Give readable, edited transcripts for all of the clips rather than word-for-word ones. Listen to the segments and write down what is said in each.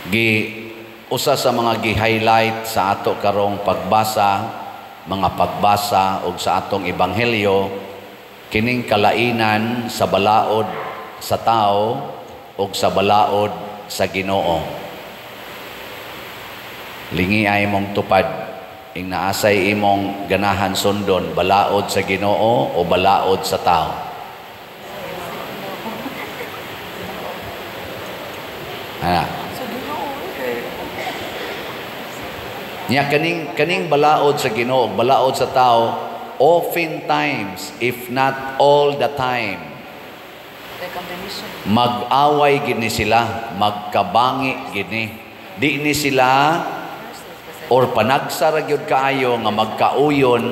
Gi usa sa mga gi-highlight sa ato karong pagbasa, mga pagbasa ug sa atong ebanghelyo, kining kalainan sa balaod sa tao ug sa balaod sa Ginoo. Lingi ay mong tupad ing naasay imong ganahan sundon, balaod sa Ginoo o balaod sa tao. Ana. Nya kaning balaod sa Ginoo, balaod sa tao, oftentimes, if not all the time, mag-away gid ni sila, magkabangi gid ni. Di ni sila or panagsa ra gyud kaayo nga magkauyon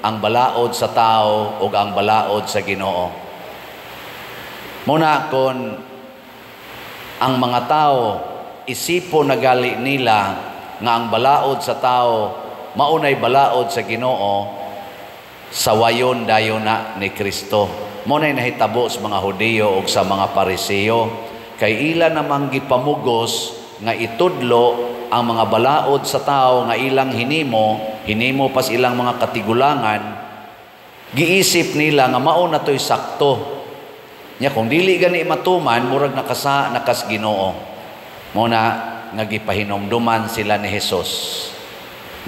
ang balaod sa tao ug ang balaod sa Ginoo. Muna kon ang mga tao isipo nagali nila nga ang balaod sa tao maunay balaod sa Ginoo, sawayon dayon na ni Kristo. Mo nay nahitabo sa mga Hudiyo ug sa mga Pariseo, kay ila namang gipamugos nga itudlo ang mga balaod sa tao nga ilang hinimo, hinimo pas ilang mga katigulangan, giisip nila nga mao na to'y sakto. Nya kung dili gani matuman, murag nakasa nakas Ginoo. Mo na nga gipahinumduman sila ni Hesus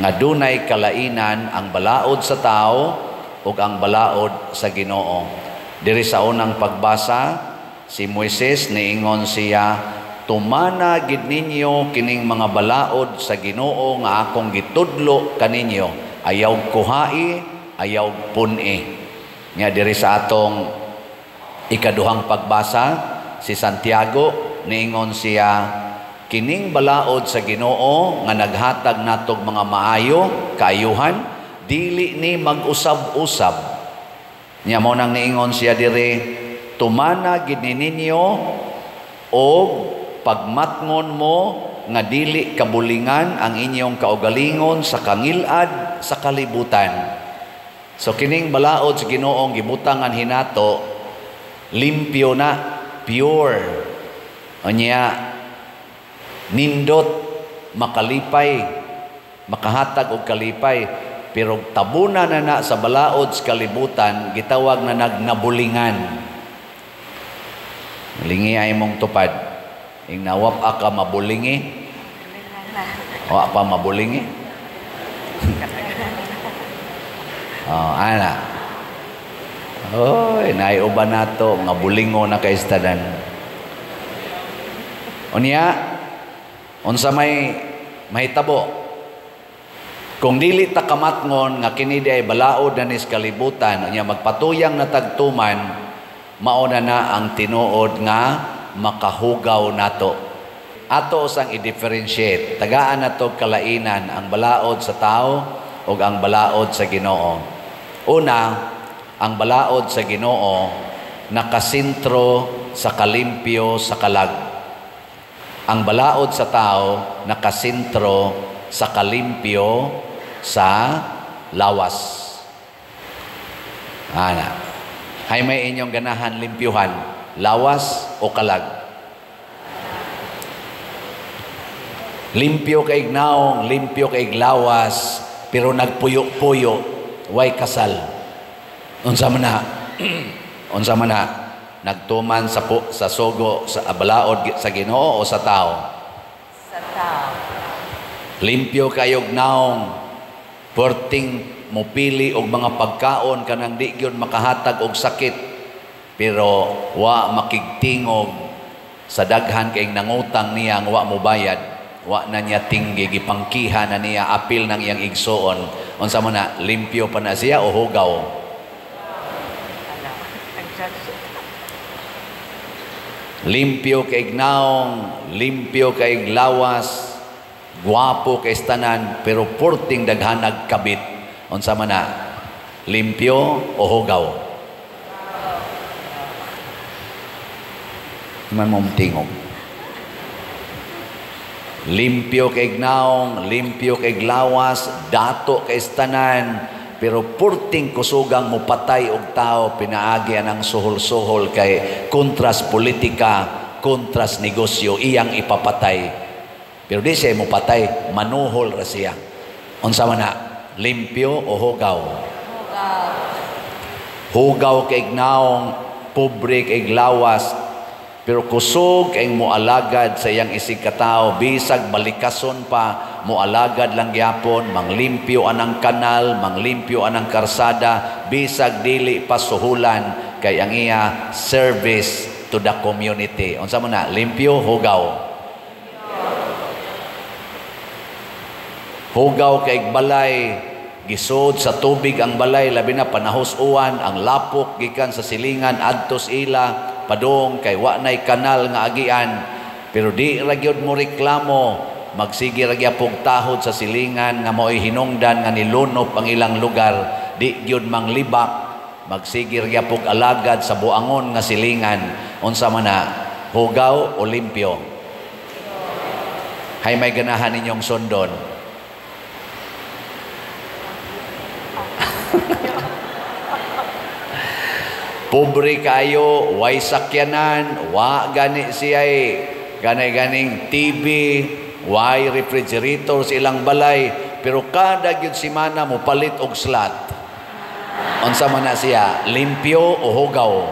nga dunay kalainan ang balaod sa tao ug ang balaod sa Ginoo. Diri sa unang pagbasa, si Moises niingon siya, tumana gid ninyo kining mga balaod sa Ginoo nga akong gitudlo kaninyo, ayaw kuhai, ayaw pun-i. Nga diri sa atong ikaduhang pagbasa, si Santiago niingon siya, kining balaod sa Ginoo nga naghatag natog mga maayo kaayuhan, dili ni mag-usab-usab. Nya mo nang niingon siya diri, tumana gid ninyo og pagmatngon mo nga dili kabulingan ang inyong kaugalingon sa kangilad sa kalibutan. So kining balaod sa Ginoong gibutangan hinato, limpyo na, pure. Unya nindot, makalipay, makahatag og kalipay, pero tabuna na na sa balaod sa kalibutan, gitawag na nagnabulingan. Lingi ay mong tupad. Ing nawap ka mabulingi. Wa pa mabulingi. Oh, ana. Oy, naiuban nato mga bulingo na kaistadan. Unya, unsa may mahitabo? Kung dili ta kamatngon nga kini di ay balaod na nis kalibutan, unya magpatuyang na tagtuman, mao na na ang tinuod nga makahugaw nato. Ato sang i-differentiate, tagaan nato kalainan ang balaod sa tao ug ang balaod sa Ginoo. Una, ang balaod sa Ginoo nakasentro sa kalimpyo sa kalag. Ang balaod sa tao nakasentro sa kalimpyo sa lawas. Ana. Hay may inyong ganahan limpyuhan, lawas o kalag? Limpyo kay naong, limpyo kay lawas, pero nagpuyo-puyo, way kasal. Unsa man na? Unsa man na? Nagtuman sa po, sa sugo, sa balaod sa Ginoo o sa tao? Sa tao. Limpyo kayog naong, perting mupili og mga pagkaon kanang di gyud makahatag og sakit, pero wa makigtingog sa daghan kay nangutang niya nga wa mobayad, wa na niya tinggi, gipangkiha na niya apil ng iyang igsuon. Unsa man na, limpyo pa na siya o hugaw? Limpyo kay naong, limpyo kay lawas, guwapo kay tanan, pero purting daghanag kabit. Unsa man na, limpyo o hugaw? Man mong tingog. Limpyo kay naong, limpyo kay lawas, dato kay tanan, pero purting kusugang mupatay og tao, pinaagi ang suhol-suhol kay kontras politika, kontras negosyo, iyang ipapatay. Pero di siya mo patay, manuhol ra siya. Unsa man na? Limpyo o hugaw? Hugaw. Hugaw kay naong, pobre kay lawas, pero kusog kay moalagad sa iyang isig katao, bisag balikason pa, moalagad lang gyapon, manglimpyo anang kanal, manglimpyo anang karsada, bisag dili pa suhulan, kay ang iya service to the community. Unsa man na? Limpyo, hugaw? Hugaw kay balay, gisod sa tubig ang balay, labi na panahos uwan, ang lapok gikan sa silingan adtos ila padung kay wa nay kanal nga agian, pero di ra gyud mo reklamo, magsige ra gyapong tahod sa silingan nga mao'y hinungdan nga nilunop ang ilang lugar, di gyud manglibak, magsige ra gyapong alagad sa buangon nga silingan. Unsa man na? Hugaw o limpyo? Hay may ganahan ninyong sundon? Pobre kayo, way sakyanan, wa gani siya'y ganay-ganing TV, way refrigerator sa ilang balay, pero kada gyud semana mo palit og slot. Unsa man na siya? Limpyo o hugaw?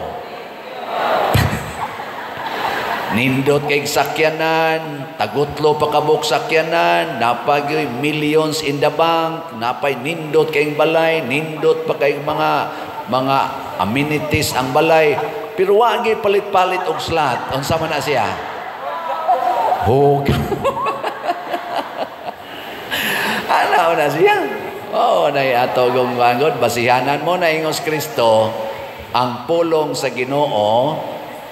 Nindot kay sakyanan, tagutlo pa kabuk sakyanan, napay millions in the bank, napay nindot kay balay, nindot pa kay mga amenities ang balay, pero wa gyud palit-palit og slot. Unsa man na siya? Hugaw. Ana na siya. Oh, nay ato gong wangod basihanan mo na ingos Kristo ang pulong sa Ginoo,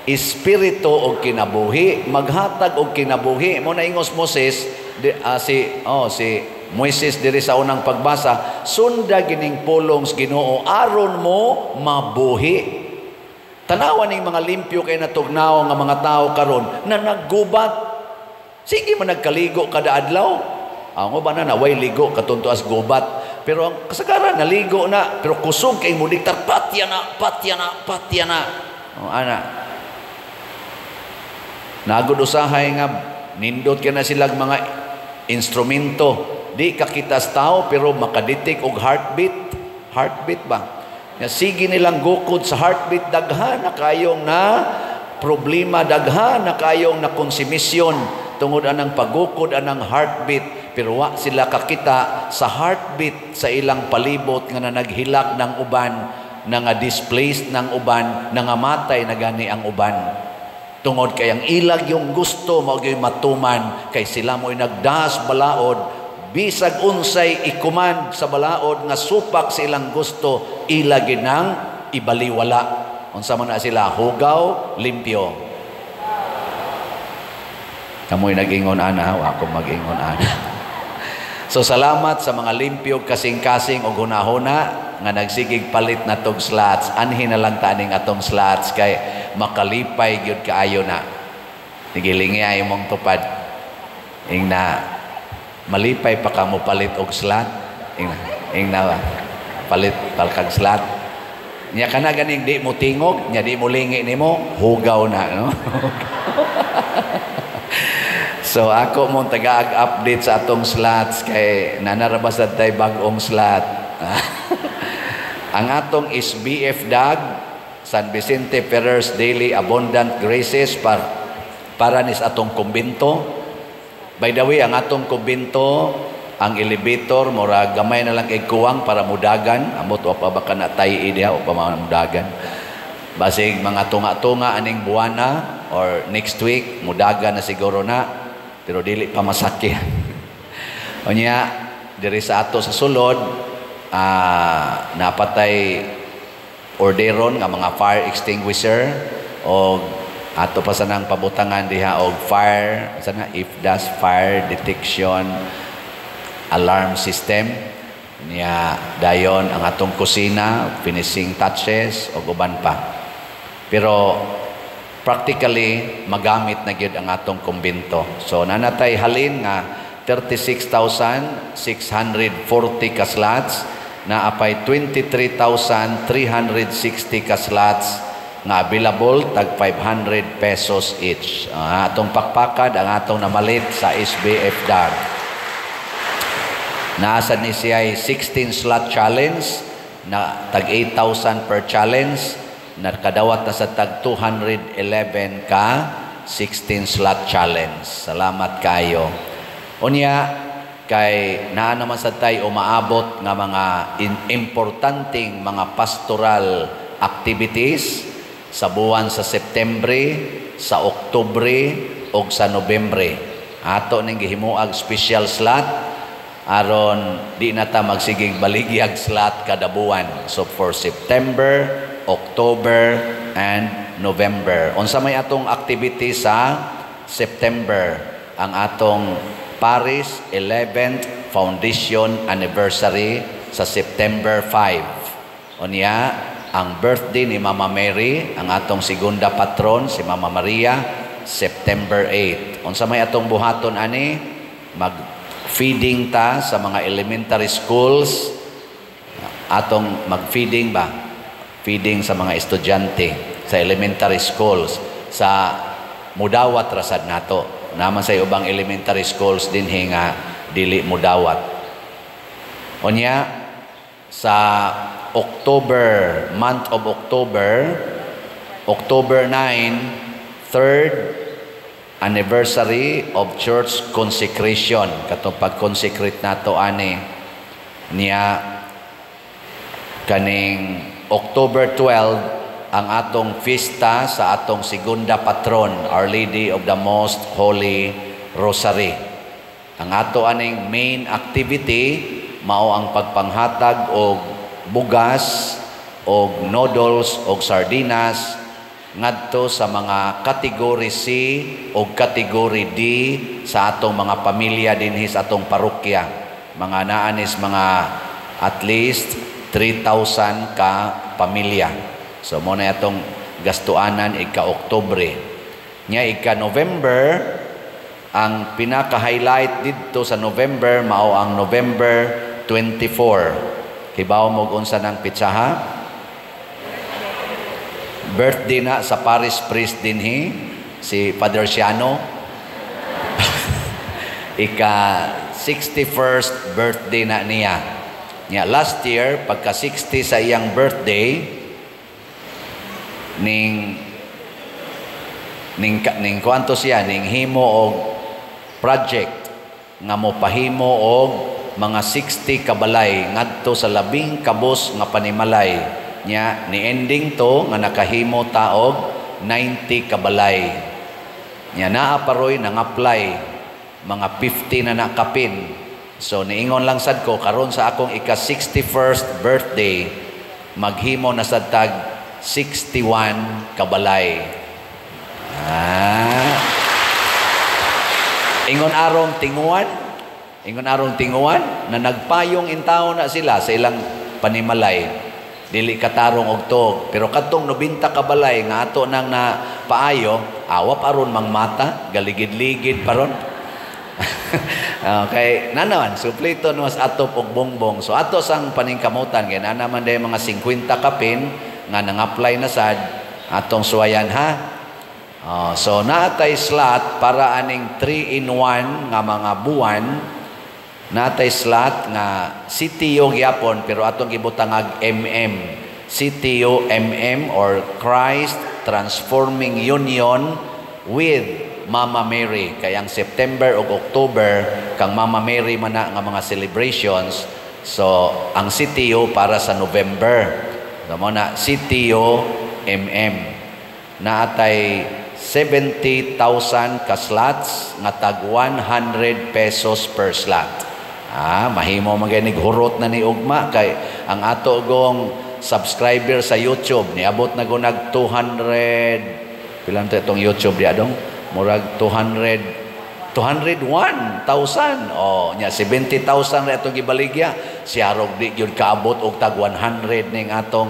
espiritu og kinabuhi, maghatag og kinabuhi. Mo na ingos Moses di, si Moises diri sa unang pagbasa, sunda gining pulong sa Ginoo aron mo mabuhi. Tanawa ning mga limpyo kay natugnaw nga mga tao karon na naggubat. Sige man nagkaligo kada adlaw. Ang uban na naway ligo katunto as gubat. Pero ang kasagaran naligo na, pero kusog kay mudiktar patya na, patya na, patya na. O ana. Nagud usahay nga nindot kay na silang mga instrumento. Di kakitas tao pero makaditik og heartbeat. Heartbeat ba? Nga sige nilang gukod sa heartbeat, daghan na kayong na problema, daghan na kayong na konsumisyon tungod anang pagukod anang heartbeat, pero wa sila kakita sa heartbeat sa ilang palibot nga naghilak ng uban, na nga displaced ng uban, nangamatay na gani ang uban. Tungod kay ang ilag yung gusto mao gyud matuman, kay sila mo'y nagdas balaod, bisag unsay i-command sa balaod nga supak sa ilang gusto, ila ginang ibaliwala. Unsa man na sila? Hugaw, limpyo. Kamoy nag-ingon ana, wa ako mag-ingon ana. So salamat sa mga limpyo kasing-kasing og hunahuna nga nagsigig palit na tog slots. Anhi na lang taning atong slots kay makalipay gyud kaayo na. Nigilingi ay mong tupad. Ingna malipay pa ka mo palit og slot. Ingna ba? Palit palkag slot. Nya kana ganing di mo tingog, nya di mo lingi nimo, hugaw na, no? So ako mong taga-update sa atong slots kay nanarabasad tay bag-ong slot. Ang atong SBF DAG, San Vicente Ferrer's Daily Abundant Graces para nis atong kumbinto. By the way, ang atong kumbinto, ang elevator mura gamay na lang kay kuwang para mudagan. Amot wa pa baka na tay diha o pa mudagan. Basig mga tunga-tunga aning buwana or next week mudagan na siguro na, pero dili pa masakyan. Unya diri sa ato sa sulod, napatay orderon nga mga fire extinguisher og ato pa sanang pabutangan diha og fire sana if das fire detection alarm system niya. Dayon ang atong kusina, finishing touches og uban pa. Pero practically magamit na gyud ang atong kumbinto. So nanatay halin nga 36,640 ka slots, na apay 23,360 ka slots nga available tag 500 pesos each. Atong pakpakad ang atong namalit sa SBF Dar. Naa sad ni siya 16 slot challenge na tag 8,000 per challenge, nakadawat na sa tag 211 ka 16 slot challenge. Salamat kayo. Unya kay naa naman sa tay umaabot nga mga importanteng mga pastoral activities sa buwan sa Septembre, sa Oktubre ug sa Nobyembre. Ato ning gihimuag special slot aron di na ta magsigig baligyag slot kada buwan. So for September, October and November. Unsa may atong activity sa September? Ang atong Parish 11th Foundation Anniversary sa September 5. Unya, ang birthday ni Mama Mary, ang atong segunda patron, si Mama Maria, September 8. Unsa may atong buhaton ani? Mag-feeding ta sa mga elementary schools. Atong mag-feeding ba? Feeding sa mga estudyante sa elementary schools sa mudawat rasad nato. Naman sa ubang elementary schools dinhi nga dili mudawat. Unya sa October, month of October, October 9, third anniversary of church consecration. Katong pag-consecrate nato ani niya, kaning October 12, ang atong fiesta sa atong segunda patron, Our Lady of the Most Holy Rosary. Ang ato aning main activity mao ang pagpanghatag og bugas og noodles og sardinas ngadto sa mga category C o category D sa atong mga pamilya dinhi sa atong parokya. Mga naanis mga at least 3,000 ka pamilya. So mo na atong gastuanan ika-Oktubre. Nya ika-November, ang pinaka-highlight didto sa November mao ang November 24. Hibaw mo unsa nang pitsaha? Birthday na sa parish priest dinhi, si Father Siano. Ika 61st birthday na niya. Nya last year, pagka 60 sa iyang birthday, ning kuanto siya ning himo og project nga mo pahimo og mga 60 kabalay ngadto sa labing kabos nga panimalay niya. Ni ending to nga nakahimo ta og 90 kabalay. Nya naa paroy nang-apply, mga 50 na nakapin. So niingon lang sad ko, karon sa akong ika 61st birthday, maghimo na sad tag 61 kabalay. Ah. Ingon arong tinguan, ingon arong tinguan na nagpayong intawo na sila sa ilang panimalay. Dili katarong og tuog, pero kadtong 90 kabalay nga ato nang na paayo, awap aron mangmata, galigid-ligid paron. Okay, nanaman, suplito no mas atop og bongbong. So ato sang paningkamutan kay naa naman day mga 50 kapin nga nang-apply na sad, atong suwayan ha. Oh, so naatay slot para aning 3 in 1 nga mga buwan, naatay slot nga CTO gyapon pero atong gibutangag MM. CTO MM or Christ Transforming Union with Mama Mary. Kay ang September ug October kang Mama Mary man na nga mga celebrations. So ang CTO para sa November. So mo na CTO MM. Naatay 70,000 ka slots nga tag 100 pesos per slot. Ah, mahimo man gani hurot na ni ugma kay ang ato gong subscriber sa YouTube niabot na gunag 200, pila to itong YouTube di adong murag 200 201,000. Oh, nya 70,000 ra atong gibaligya. Siyarog di gyud kaabot og tag 100 ning atong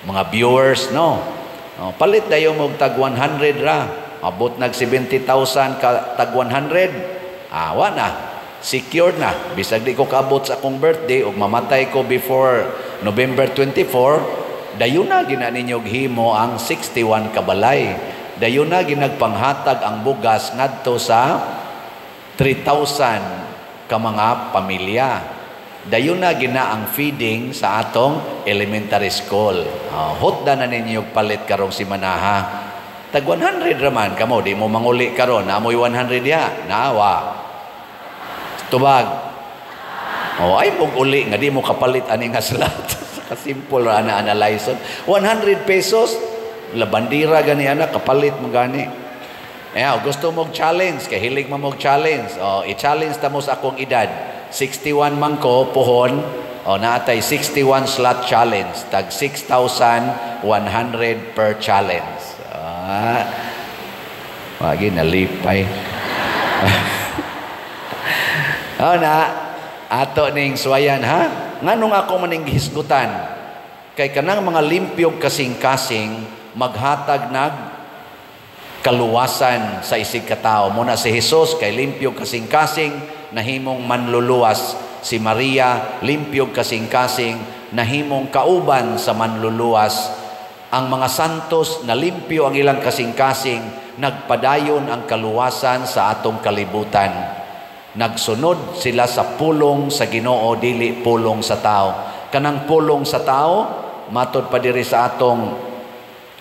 mga viewers, no? Oh, palit dayon og tag 100 ra. Abot nag 70,000 ka tag 100. Ah, wa na. Secured na. Bisag di ko kaabot sa akong birthday ug mamatay ko before November 24, Dayon na gina ninyo himo ang 61 kabalay. Dayon na ginagpanghatag ang bugas ngadto sa 3,000 ka mga pamilya. Dayon na gina ang feeding sa atong elementary school. Hotda na ninyo palit karong simanaha. Tag 100 raman kamo, di mo manguli karon, naamoy 100 diha, naawa. Tubag. Oh, ay mong uli nga di mo kapalit ani nga slot. Kasimple ra ana analyze. 100 pesos, labandira gani ana kapalit mo gani. Eh, gusto mo challenge, kay hilig mo og challenge. Oh, i-challenge ta mo sa akong edad. 61 man ko pohon, oh, naatay 61 slot challenge, tag 6,100 per challenge. Ah. Wagi nalipay. Oh na, ato ning suwayan ha. Nganong ako maning gihisgutan? Kay kanang mga limpyog kasing-kasing maghatag nag kaluwasan sa isig katao. Muna si Jesus kay limpyog kasing-kasing nahimong manluluwas. Si Maria limpyog kasing-kasing nahimong kauban sa manluluwas. Ang mga santos na limpyo ang ilang kasing-kasing, nagpadayon ang kaluwasan sa atong kalibutan. Nagsunod sila sa pulong sa Ginoo, dili pulong sa tao. Kanang pulong sa tao, matod pa diri sa atong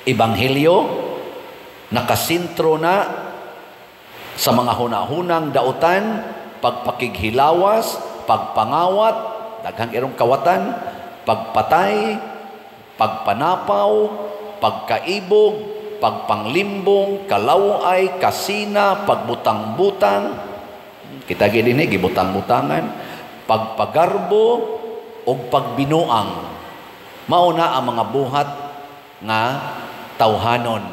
ebanghelyo, nakasentro na sa mga hunahunang dautan, pagpakighilawas, pagpangawat, daghang irong kawatan, pagpatay, pagpanapaw, pagkaibog, pagpanglimbong, kalaway, kasina, pagbutang-butang. Kita gid dinhi gibutang-butangan, pagpagarbo ug pagbinuang. Mao na ang mga buhat nga tawhanon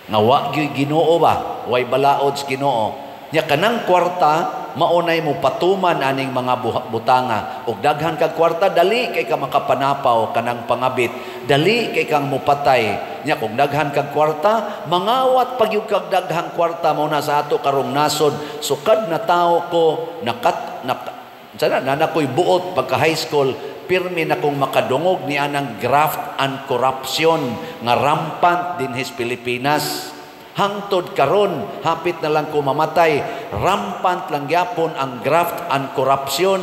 nga wa gyud Ginoo ba, way balaod sa Ginoo. Nya kanang kwarta maunay mo patuman aning mga butanga. Og daghan kag kwarta, dali kay ka makapanapaw kanang pangabit, dali kay kang mupatay. Nya kung daghan kag kwarta, mangawat pag kag daghang kwarta. Mao na sa ato karong nasod, sukad na tao ko nakat nak sana na nakoy buot pagka high school, pirmi na kong makadungog ni anang graft and corruption nga rampant dinhi sa Pilipinas. Hangtod karon, hapit na lang ko mamatay, rampant lang gyapon ang graft and corruption.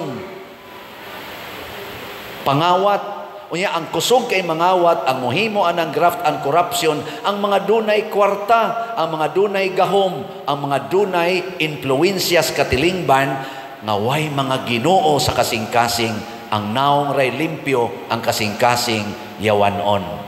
Pangawat. Unya ang kusog kay mangawat, ang mohimo anang graft and corruption, ang mga dunay kwarta, ang mga dunay gahom, ang mga dunay influensyas katilingban nga way mga Ginoo sa kasing-kasing. Ang naong ray limpyo ang kasing-kasing yawanon.